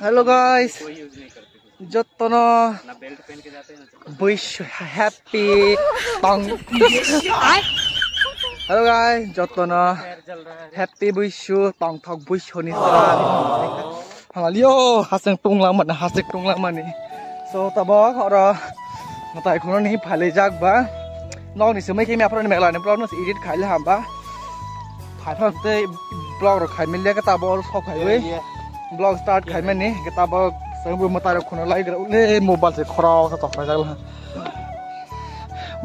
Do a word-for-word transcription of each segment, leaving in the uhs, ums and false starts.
Hello guys, jotono buishu happy tong. Hello guys, jotono happy buishu tongthok buishu ni sal. Halaliyo haseng tunglang mani, haseng tunglang mani. So tabok oro matai khunani phalai jak ba. Nokni simi khe mia phoroni megla ni vlog no edit khaile hamba. Phai phang tei vlog rok khai mili khe tabok oro sok khaiwi vlog start khai mani khe tabok sengbo matai rok khuna lai gra ule mobile se khorok sa tok jak la.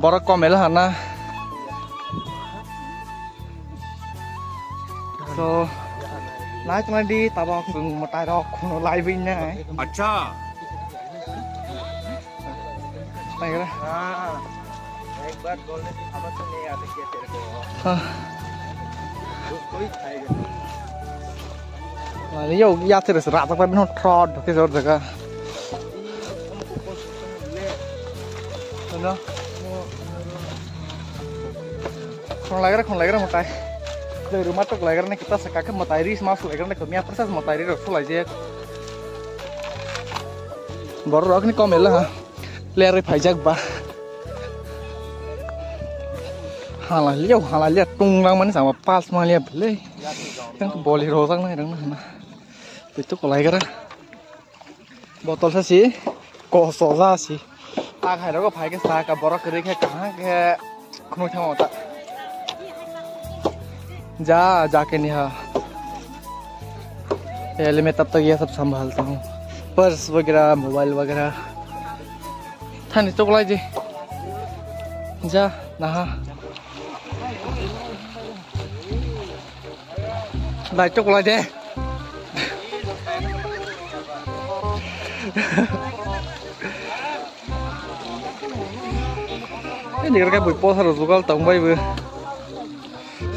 Borok komel hana. So, nai tongna di tabok matai rok khuna lai wi nai. Acha. Nai gra. हाँ, एक बात बोलने की समझ में नहीं आती क्या तेरे को? हाँ। उसको ही खाएगा। Ani yo yatir se rata pa no trod ke jor jaga. Ano. Khon lagra, khon lagra matai. Jai ruma tok lagra ne kita saka ke matai ris mas lagra ne kami apa sas matai ri rok sulai je. Bor rok ni komel ha. Lerwi phaijak ba. Halaliya, halaliya, tungrang mani sama pas maliya bele. Yang boli rojak nai rang na. Itu kolai gara. Botol sa si, koso sa si. Tak hai rogo phai ke sa ka borok kiri ke kahang ke. Khunui thangma ta. Ja, ja ke niha. Pehli main tab tak ye sab sambhalta hoon. Purse wagera, mobile wagera. Thani choklai je. Ja, naha. Lai choklai je. Ini kira kayak bui posa rok jugal tong bai bui.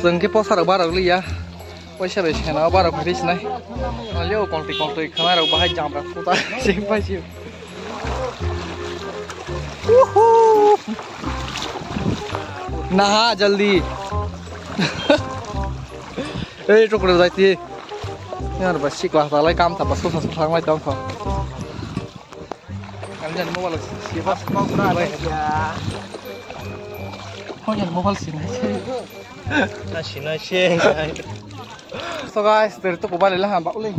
Sengke posa rok barok liya. Poisa bai sena barok hari sinai. Alio kongtwi kongtwi khana rok bahai jam rok puta sing pai sing. Uhu. Naha jaldi. Ei chokre jai ti. Yar ba sikla ta lai kam ta ba sosa sosa lai tong kho. Ang jan mobile si ba. Ang jan mobile si nai se. Na si nai se. So guys, ter to kubale la hamba ule.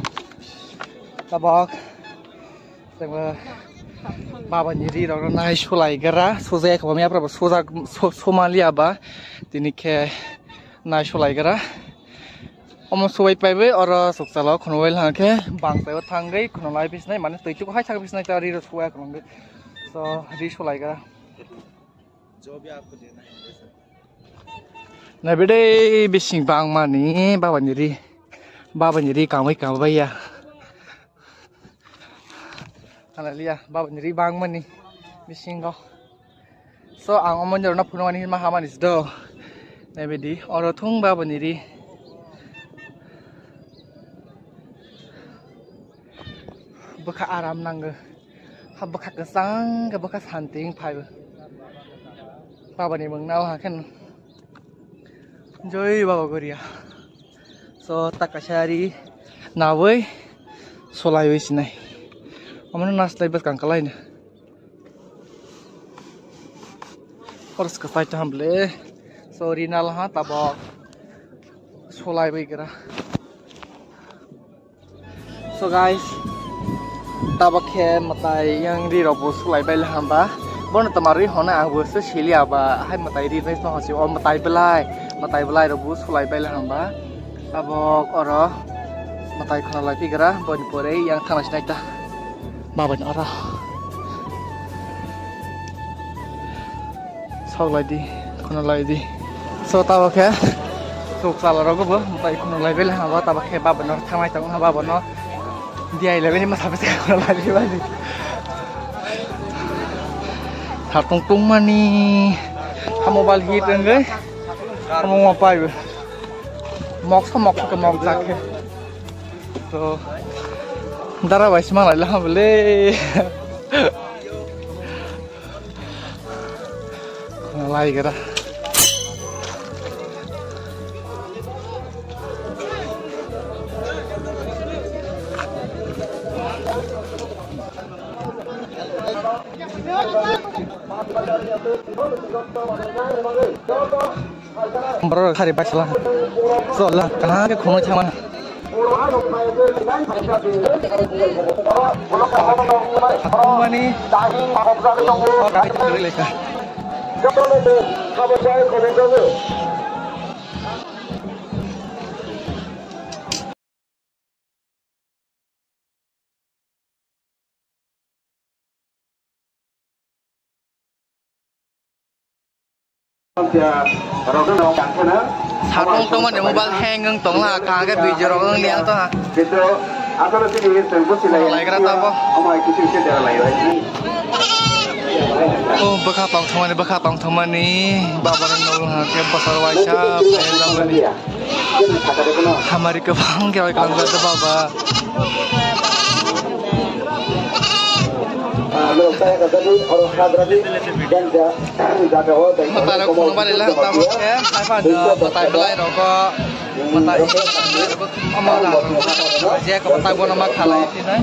Tabak. Tengba baba ni ri rok nai sulai gra. Soja kho mya pra soja somali aba. Tini khe nai sulai gra. Omo subai paibai oro sukchalo khunui lang khe bangtai o thangwi khunulai bisnai mane twi tuku hai thang bisnai ta ri rok subai khunui. So ri sulai gra. Naibe dei bising bangmani baba ni ri. Baba ni ri kamai kamai ya. Halaliya, baba ni ri bangmani bisingo. So, ang omo ni rokno phunukmani hinma hamani se do. Naibedi, oro thung baba ni ri. Bwkha aram nango. Ha bwkha kwchang khe bwkha santi wng phai bo. Baba ni mung nao hakhe no. Joi Baba Goria. So, ta kaisa ri nawi solaiwi sinai. Omono naslai bwskang kwlaino. Oro se kwchai tong ble. So, ri nal ha tabok solaiwi gra. So guys, tabok khe mwtai yang ri rok bo sulai bai hamba. Bono tama ri hwnwi ang bo se sili aba hai mwtai ri nai tong si o mwtai belai, mwtai belai rok bo sulai bai hamba. Tabok oro mwtai khna lai pigra boni pore yang thana sinai ta. Baba ni oro. Sok lai di, khuna lai di. So, tabo khe, sok chala rogo bo, bai khuna lai bele habo, tabo khe baba no thangnai tong, baba no diai le bele masa bese khuna lai di bani. Thartung tung mani, ha mobile hit wngwi, ha mobile pai bo. Moksa moksa khe mok jak khe. So, dara bai sima lai la bele. Lai gara. Borok hari baisala. Sola, kaham khe khonwi thangma. Mani, o kaham khe khonwi lekha. Satong tongmani mobile hang wng tongla, kaham khe video rok wng liya tongha. Laigra tabo. O bwkha tongthokmani, bwkha tongthokmani, babarok nokla khe bwsarok waisa phai lamani. Hamari kwbang khe oi kalam khe baba. Mata rok phone bari le tamo khe hai pha do, mata belai rogo, mata omo da je ko mata bono ma khalai tinai.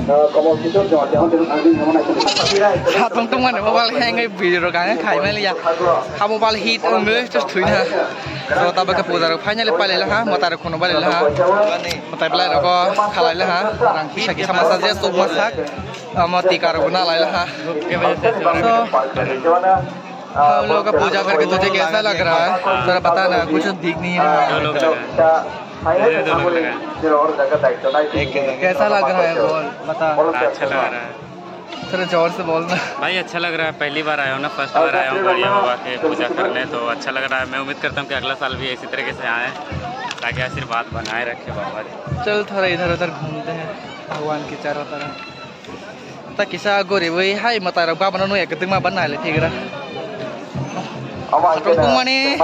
Satong tongmani mobile hang oi video rok ang khai mali ya. Ha mobile hit ong le just thui na. So, tabuk khe puja rok finally pailai laha, mwtai rok khunuk bailai laha, mwtai belai rogo khalai laha, rang kisa kisa masa je chuk masak, omo tika rok bo nalai laha. So, हम लोग का पूजा करके तुझे कैसा लग रहा है? जरा बताना, कुछ दिख नहीं रहा है। कैसा लग रहा है बोल, बता। अच्छा लग रहा है। थोड़ा जोर से बोलना। भाई, अच्छा लग रहा है, पहली बार आया हूँ ना, फर्स्ट बार आया हूँ गौरिया बाबा के पूजा करने, तो अच्छा लग रहा है। मैं उम्मीद करता हूँ कि अगला साल भी इसी तरीके से आए, ताकि आशीर्वाद बनाए रखे बाबा जी। चल, थोड़ा इधर उधर घूमते हैं भगवान के चारों तरफ। Ta kisa goriwi hai mwtai rok baba no nukya kwtwma ba nailai phigra. Satong tongmani.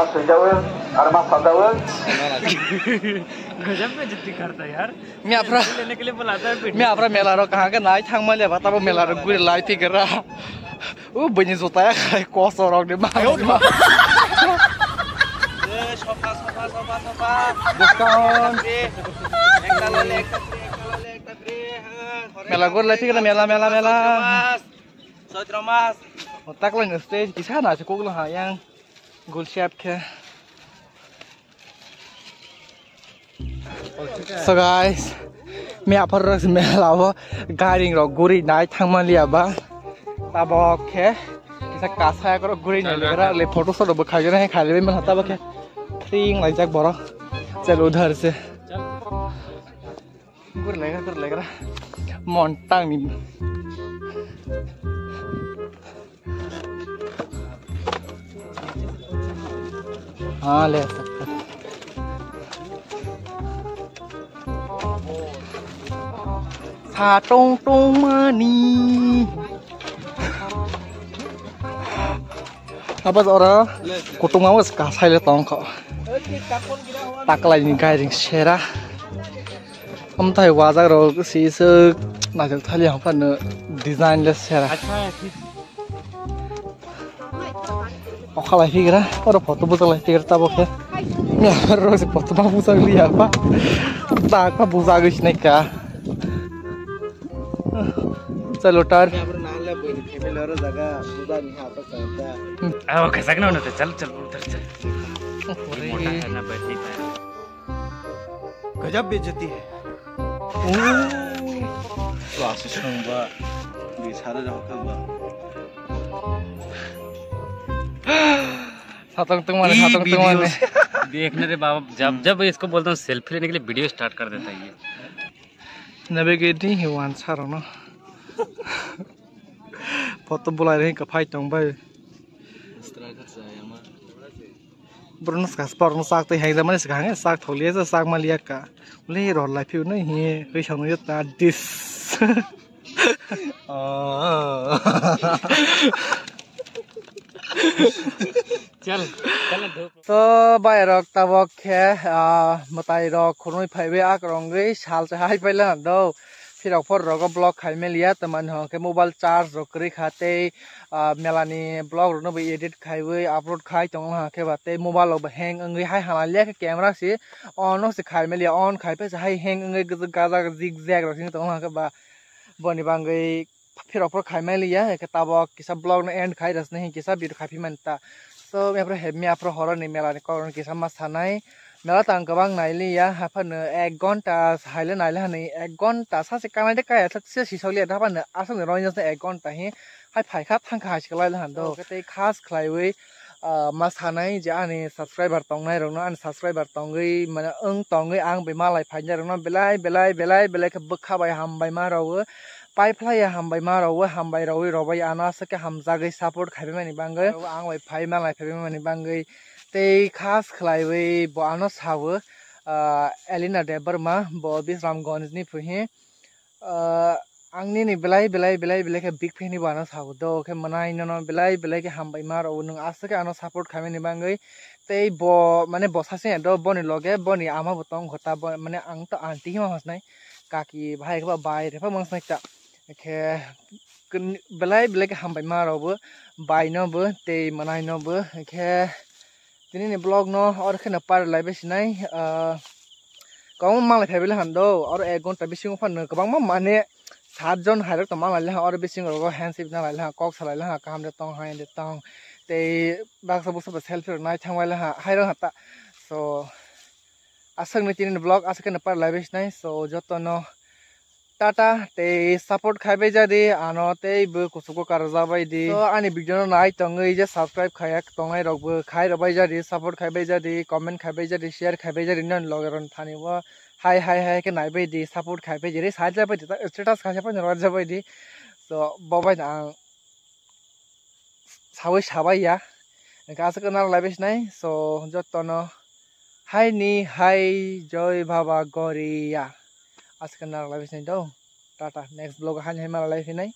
गजब बेइज्जती करता है यार। Mia phra, लेने के लिए बुलाता है। Mia phra mela rok kaham khe nai thangma le ba tabo mela rok guri lai phigra. O bini juta ya khai koso rok ni ma. ए, sofa, sofa, sofa, sofa. Discount. एक ला ले, एक ला ले, एक ला ले, एक ला ले। Mela gor lai phigra, mela, mela, mela. Chaitra mas. O taklai no stage kisa na se kogla ha yang gul shap khe. So guys, me aphar rok mela o gairing rok guri nai thangma liya ba. Tabok khe kisa kasa rok guri nai le photo sot bo khaigena khaile man tabok khe. Thring laijak borok. Chal udhar se. Gurlegra, gurlegra. Montang ni. Ah, le. Satong tongmani. Apa ora kutung mau kasai le tongkho. Taklai ni gairing sera. Amthai wajak rok si se najak thali hapano design le sera. Okhalai higra, oro photo bujak lai higra tabok khe. Ni aro se photo ma bujak liya ba. Tak pa bujak sinai ka. Chalo tar. Aw, khasak na, na, chal, chal, udhar chal. Ye mota hai na, badi hai. गजब बेइज्जती है। Class songba, di sare rok ba. Satong tongmani, satong tongmani. देखना रे बाबा, जब, जब इसको बोलता हूँ selfie लेने के लिए video start कर देता है ये। Nabe gedi hiwan sarono. Photo bulai ring ka phai tong bai. Borno saka borno sak tei hai mani saka hange sak tholi ya sak mali ya ka. Ule rol lai phiu nai hi hui song yo ta dis. Chal, chal na dhuk. To bai rok tabok khe, ah, mwtai rok khurui phaiwi ak rongwi sal se hai paila do. Phirok phor rogo vlog khai meliya, tamani hwn khe mobile charge rok kwrwi kha tei, ah, melani vlog rokno bo edit khaiwi upload khai tongo hwn khe ba tei mobile rok bo hang wngwi hai hala liya khe camera se on no se khai meliya, on khai phaisa hai hang wngwi gajak zig zag rok se tongo hwn khe ba boni bangwi phirok phor khai mai liya, hwnkhe tabok kisa vlog no end khai rwsni hin kisa video khai phi mani ta. So, mia phoro he, mia phoro horo ni mela ni kok rok kisa ma sanai. Mela tang kwbang nai liya, haphano ek gonta haile nai le hani, ek gonta sa se kanai de kaya sa se sisok liya, haphano aswk ni roi jak ek gonta hi hai phai kha thang kha hai se kwlai le han do. Oke, tei khas khlaiwi, ah, ma sanai je ani subscriber tongnai rok no, ani subscriber tongwi mane wng tongwi ang bai malai phainai rok no belai, belai, belai, belai khe bwkha bai hambai ma rwo. Pai phlai ya hambai ma rwo, hambai rwi rwbai ano aswk khe hamjagwi support khai mani bangwi. Ang bai phai malai phai mani bangwi. Tei khas khlaiwi bo ano sawo, ah, Elina Debbarma, bo Bisramganj ni phuhi. Ah, ang nini belai, belai, belai, belai khe big fan bo ano sawo. Do khe mwnai nono belai, belai khe hambai ma rwo. Nwng aswk khe ano support khai mani bangwi. Tei bo, mane bo sasing do boni loge, boni ama bo tong kho ta, bo, mane ang to aunty hima hosnai. Kaki bahai khe ba bai repha mang snai ta. Khe belai, belai khe hambai ma rwo bo, bai no bo, tei mwnai no bo. Khe tini ni vlog no or kheno par lai bai sinai, ah, kwbangma malai phai bai han do, oro ek gonta bisingo phano kwbangma mane sat jon hai rok tong malai le, oro bisingo rogo handshake na lai le, kok salai le, kaham de tong, hai de tong, tei baksa buksa bo selfie rok nai thang bai le, hai rok ta. So, aswk ni tini ni vlog aswk kheno par lai bai sinai, so, joto no tata, tei support khai bai jadi, ano tei bo kuchugo karajak bai di. So, ani video no nai tongwi je subscribe khaiya tongnai rok bo khai rok bai jadi, support khai bai jadi, comment khai bai jadi, share khai bai jadi, non loge ron thani bo hai, hai, hai khe nai bai di, support khai bai jadi, side bai di, status khai pai rok bai di. So, bo bai ang sawi sabai ya. Hingke aswk nang lai bai sinai. So, joto no hai ni hai joi baba goria. Aswk nang lai bai sinai do. Tata, next vlog o hai ni hai ma lai phinai.